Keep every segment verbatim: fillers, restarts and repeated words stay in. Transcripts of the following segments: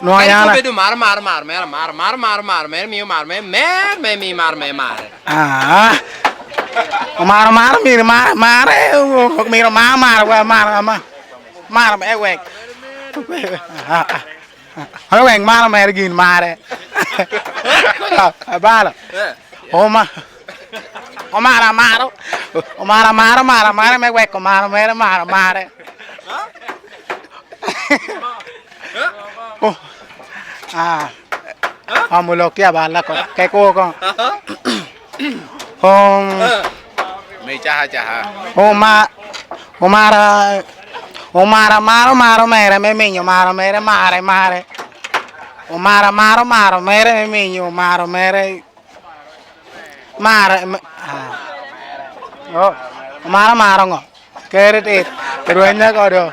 Nwoŋo Kadi yan kobedo maro, maro, maro, mero, maro, maro, maro, maro, mero, mio maro, me, mer, me, mi maro, me, mare. Ah, omaro, maro, myero mare, mare, myero maro, maro, wa, maro, ama, maro, me wek. Ah, ah. Ano wek maro, mere gin mare. Abalo. Eh. Oma-, omaro, amaro. Omaro, amaro, maro, mare, me wek omaro, mere, maro, mare. Oh. Ah. Amo lok tye aballa ko. Keko ko. Aha. Um, Me caha caha. Oma-, omara, omara maro maro mere me minyo maro mere mare mare. Omara maro maro mere me minyo maro mere mare, me-, ah. Oh, omara maro ŋo? Kere tit, rwenya kodo.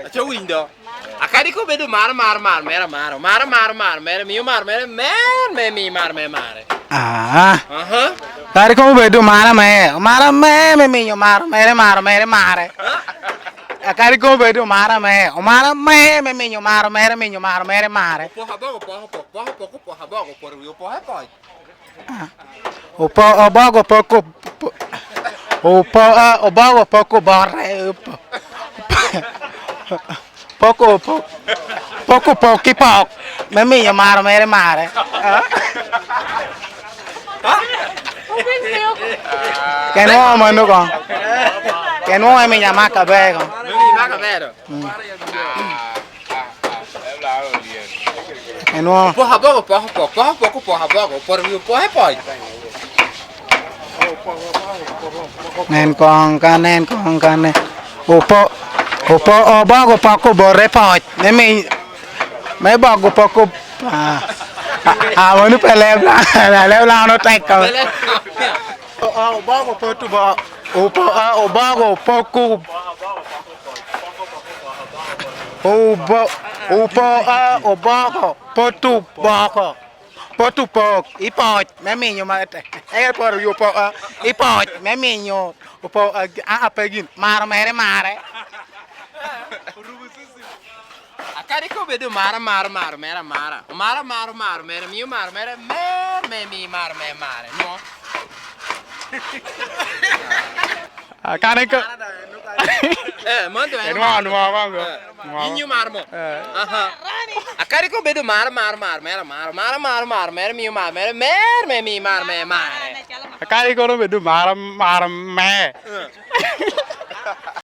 Aco winy do. Akadi kobedo maro, maro, maro, mere amaro. Maro, maro, maro, mere, mio maro, mere, mer, me mi maro, me mare. Ah. Aha. Kadi komo bedo mara me, mara me, me minyo maro, mere, maro, mere, mare. Ah. Kadi komo bedo mara me, mara me, me minyo maro, mere, minyo maro, mere, mare. Opoko aboko, opoko, opoko, opoko, opoko, opoko, opoko, opoko, opoko, opoko. Ah. Opo-, obogo poko, po-, opo-, ah, obogo poko borre, opo-, poko, po-, poko, pok i pok, me miyo maro mere mare. Ah. Ken wo mano ko. Ken wo emi nyamaka bego. Me miyo maka bero. Mm. Enwo. Opoko aboko, opoko, opoko, opoko, opoko, opoko, opoko, opoko, opoko, opoko, opoko. Nen kong ka, nen kong ka, nen. Opo-, opo-, oboko poko bot repoc. Me mi-, me boko poko, ah, ah, ah, mano pe leb la-, leb lano tek kong. O-, o-, oboko potu bo-, opo-, a, oboko poko. Obo-, opo-, a, oboko, potu boko. Potu pok, i poc, me minyo ma-, e, poto wi opo-, a, i poc, me minyo opo-, a, a, a, pe gin, maro mere mare. Akadi ka obedo maro, maro, maro mere amara. Omaro, maro, maro mere, mio maro mere, mer, me mi maro, me mare. No. Akadi ka. Eh, man doŋ en Enwa, nwa, nwa, nwa. Eh, Nwa. Yin nyo maro mo? Eh. Aha. Akadi ka obedo maro, maro, maro mere amaro. Maro, maro, maro mere, mio maro mere, mer, me mi maro, me mare. Akadi kono obedo maro, maro me. Eh.